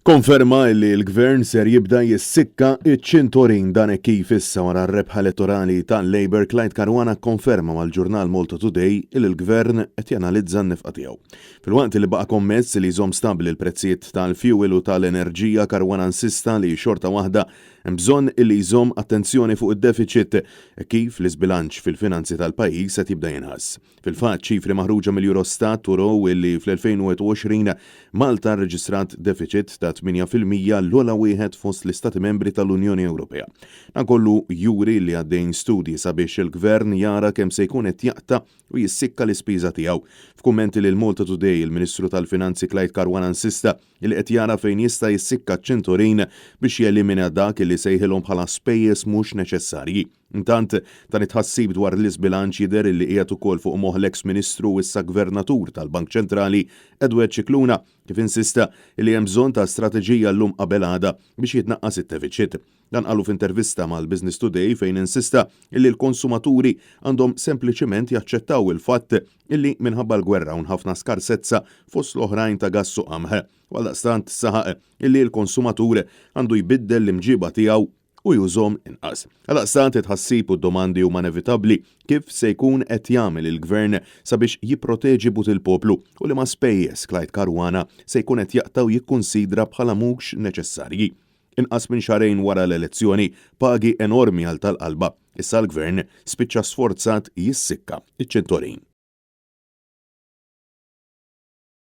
Konferma li l-Gvern ser jibda jissikka iċ-ċintorin. Dan hekk kif issa wara r-rebħa elettorali tal-Labour, Clyde Caruana kkonferma mal-ġurnal Malta Today li l-Gvern qed janalizza n-nefqa tiegħu. Filwaqt li baqa' kommess li jżomm stabbli l-prezzijiet tal-fjuwil u tal-enerġija, Caruana insista li xorta waħda hemm bżonn li jżomm attenzjoni fuq id-defiċit hekk kif l-iżbilanċ fil-finanzi tal-pajjiż qed jibda jinħass. Fil-fatt, ċifri maħruġa mill-Eurostat urew li fl-2021 Malta rreġistrat defiċit ta' 8%, l-ogħla wieħed fost l-Istati Membri tal-Unjoni Ewropea. Dan kollu juri li għaddejjin studji sabiex il-Gvern jara kemm se jkun qed jaqta' u jissikka l-ispiża tiegħu. F'kummenti lil Malta Today, il-Ministru tal-Finanzi Clyde Caruana insista li qed jara fejn jista' jissikka ċ-ċinturin biex jelimina dak li sejħilhom bħala spejjeż mhux neċessarji. Intant, dan it-tħassib dwar l-iżbilanċ jidher illi qiegħed ukoll fuq moħħ l-eks Ministru u issa Gvernatur tal-Bank Ċentrali, Edward Scicluna, kif insista illi hemm bżonn ta' strateġija llum qabel għada biex jitnaqqas id-defiċit. Dan qalu f'intervista mal-Business Today fejn insista illi l-konsumaturi għandhom sempliċiment jaċċettaw il-fatt illi minħabba l-gwerra hawn ħafna skarsezza fost l-oħrajn ta' gass u qamħ. U għaldaqstant saħaq illi l-konsumatur għandu jbiddel l-imġiba tiegħu u jużhom inqas. Għaldaqstant it-tħassib u d-domandi huma inevitabbli, kif se jkun qed jagħmel il-Gvern sabiex jipproteġi but il-poplu u liema spejjeż Clyde Caruana se jkun qed jaqta' u jikkunsidra bħala mhux neċessarji. Inqas minn xahrejn wara l-elezzjoni, pagi enormi għal tal-qalba, issa l-Gvern spiċċa sforzat jissikka ċ-ċintorin.